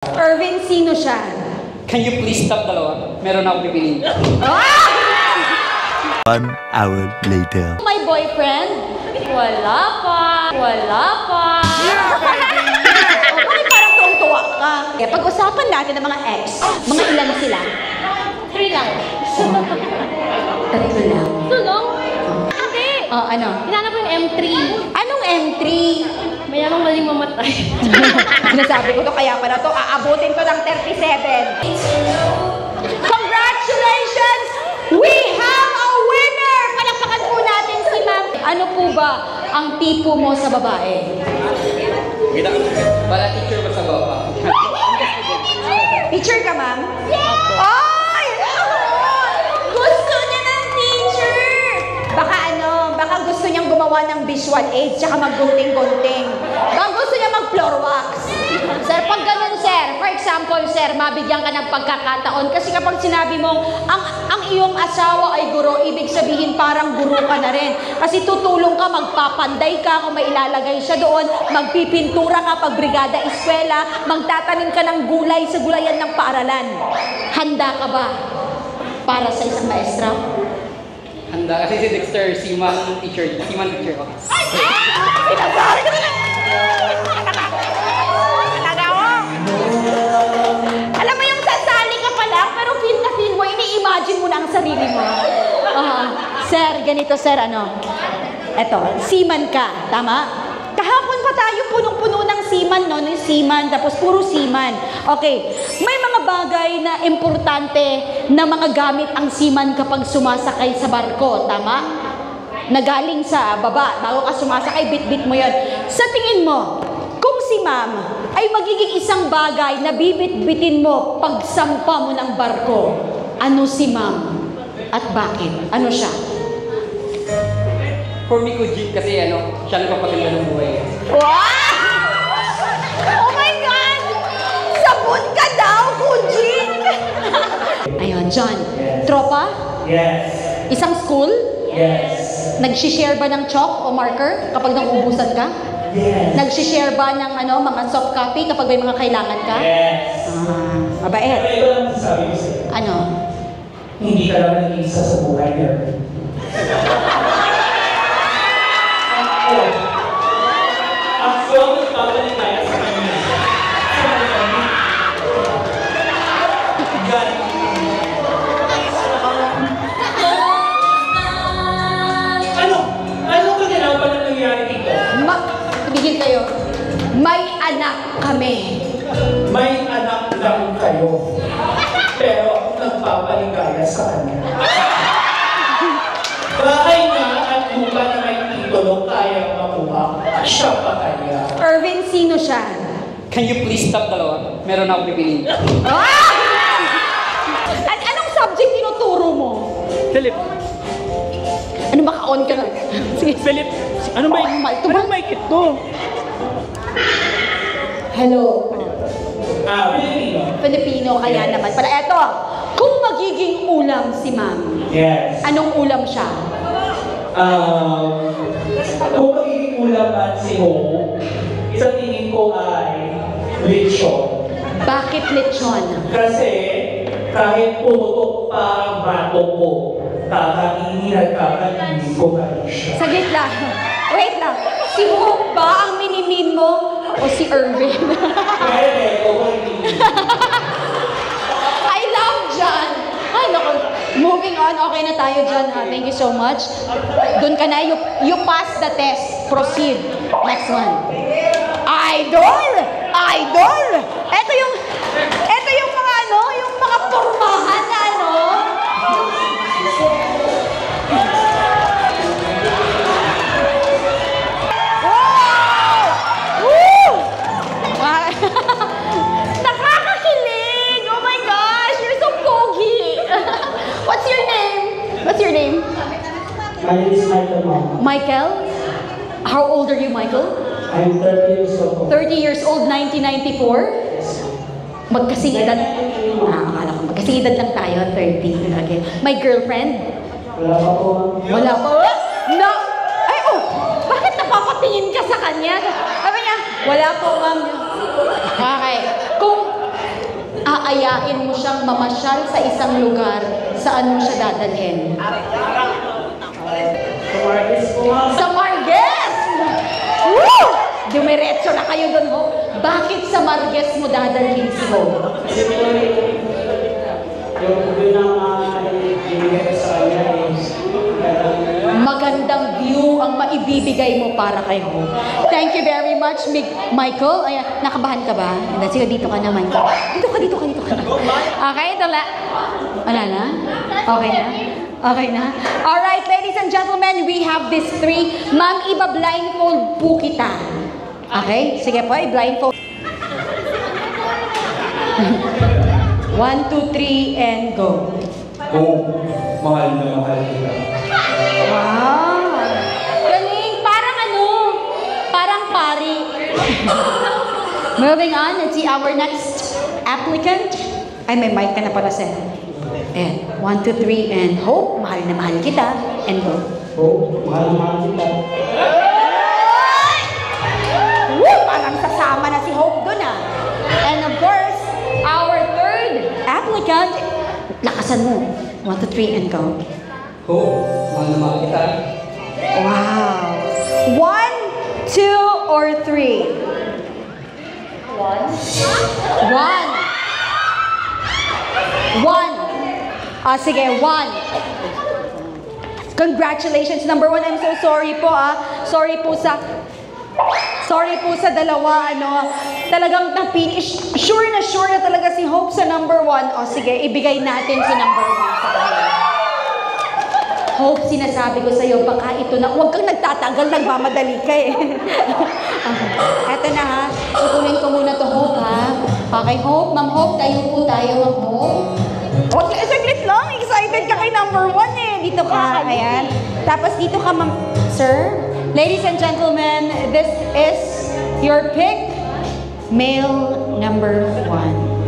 Irvin, sino siya? Can you please stop dalawa? Meron ako pipiliin. Ah! 1 hour later. My boyfriend? Wala pa. Wala pa. Bakit parang tuwang-tuwa ka? Pag-usapan natin ng mga ex. Mga ilan sila? 3 lang. 3 lang. Tulong? Hindi. Oh, ano? Hinanap ko yung M3. Anong M3? Mayamang maling mamatay. Sinasabi ko to, kaya pala to, aabutin to ng 37. Congratulations! We have a winner! Palakpakan po natin si ma'am. Ano po ba ang tipo mo sa babae? Para teacher ba sa baba? Teacher ka, ma'am? Ay! Gusto niya ng teacher! Baka gusto niyang gumawa ng visual aids tsaka maggunting-gunting. Baka gusto niya mag-floor wax. Sir, pag ganun, sir, for example, sir, mabigyan ka ng pagkakataon kasi kapag sinabi mong ang iyong asawa ay guro, ibig sabihin parang guro ka na rin. Kasi tutulong ka, magpapanday ka kung may ilalagay siya doon, magpipintura ka pag brigada eskwela, magtatanim ka ng gulay sa gulayan ng paaralan. Handa ka ba para sa isang maestra? Handa. Kasi si Dexter, Seaman teacher. Seaman teacher. Okay. Sinasabi ko na! Alam mo yung sasali ka pa lang, pero feel na feel mo, ini-imagine mo na ang sarili mo. Sir, ganito sir, ano? Eto, seaman ka, tama? Kahapon pa tayo punong-puno ng seaman, no? Ng seaman, tapos puro seaman. Okay, may mga bagay na importante na mga gamit ang seaman kapag sumasakay sa barko, tama? Nagaling sa baba, bago ka sumasakay, bit-bit mo yon. Sa tingin mo, kung si ma'am ay magiging isang bagay na bibit-bitin mo pagsampa mo ng barko, ano si ma'am? At bakit? Ano siya? For me, Kujin, kasi siya nagpapaganda ng buhay. Wow! Oh my God! Sabon ka daw, Kujin! Ayun, John. Tropa? Yes. Isang school? Yes. Nag-share ba ng chalk o marker kapag nauubusan ka? Yes. Nag-share ba ng mga soft copy kapag may mga kailangan ka? Yes. Mabait. Pero ito lang sabi ko sa'yo. Ano? Hindi ka lang nag-iisa sa buhay niya. Ako ang nagpapaligaya sa kanya. Ano kaganapan na nangyari dito? Tumigil kayo. May anak kami. May anak lang kayo. Pero ako nagpapaligaya sa kanya. Bahay na at lupa na may titulo kaya makuha. Siya pa kaya. Irvin, sino siya? Can you please stop dalawa? Meron ako pipiliin. Anong subject tinuturo mo? Philip. Ano maka-on ka na? Sige. Philip. Anong mic ito? Hello. Pilipino. Filipino kaya naman. Para eto, kung magiging ulam si ma'am, Yes. anong ulam siya? Kung magiging ulaman si Ho, sa tingin ko ay lechon. Bakit lechon? Kasi kahit pumutok pa ang bato ko, kakainin at kakainin ko pa rin siya. Saglit lang. Wait lang. Si Hope ba ang minimin mo? O si Irvin? Kaya ko I love John. Ay, naku. Moving on. Okay na tayo, John. Thank you so much. Doon ka na. You pass the test. Proceed. Next one. Idol! Idol! Ito yung mga yung mga pormahan na Wow! Woo! Nakakakilig! Oh my gosh! You're so pogi! What's your name? What's your name? My name is Michael Mom. Michael? How old are you, Michael? I'm 30 years old. 30 years old, 1994? Magkasing edad. Akala ko magkasing edad lang tayo, 30. Okay. May girlfriend? Wala pa po. Wala pa. No! Ay, bakit napapatingin ka sa kanya? Sabi niya, wala po, ma'am. Okay. Kung aayain mo siyang mamasyal sa isang lugar, saan mo siya dadalhin? Kumartis po ma'am. Sa Marquez! Woo! Dumiretso na kayo doon, Hope. Bakit sa Marquez mo dadalhin si Hope? Kasi po yung pinaka-ibigay ko sa kanya is Magandang view ang maibibigay mo para kay Hope. Thank you very much, Michael. Ayan, nakabahan ka ba? Sige, dito ka na, Michael. Dito ka. Okay, ito la. Wala na? Okay na? Okay na? Alright, ladies and gentlemen, we have these three. Ma'am, iba-blindfold po kita. Okay? Sige po, i-blindfold. 1, 2, 3, and go. mahal na mahal kita. Wow! Galing! Parang ano? Parang pari. Moving on, let's see our next applicant. Ay, may mic ka na pala, sir. And 1, 2, 3, and Hope, mahal na mahal kita. And go. Mahal na mahal kita. Woo! Parang sasama na si Hope dun ah. And of course, our third applicant, lakasan mo. 1, 2, 3, and go. Mahal na mahal kita. Wow. 1, 2, or 3? 1. 1. Sige, 1. Congratulations, number 1. I'm so sorry po Sorry po sa dalawa, talagang na-finish. Sure na talaga si Hope sa number 1. Sige, ibigay natin si number 1 sa kanya. Hope, sinasabi ko sa'yo, baka ito na, huwag kang nagtatagal, nagmamadali ka eh. Eto na ha, tutunin ko muna to Hope ha. Okay, Hope, Ma'am Hope, tayo po tayo, Ma'am Hope. Okay, saglit lang, excited ka kay number 1 eh. Dito ka, ayan. Tapos dito ka, Ma'am, Sir. Ladies and gentlemen, this is your pick, male number 1.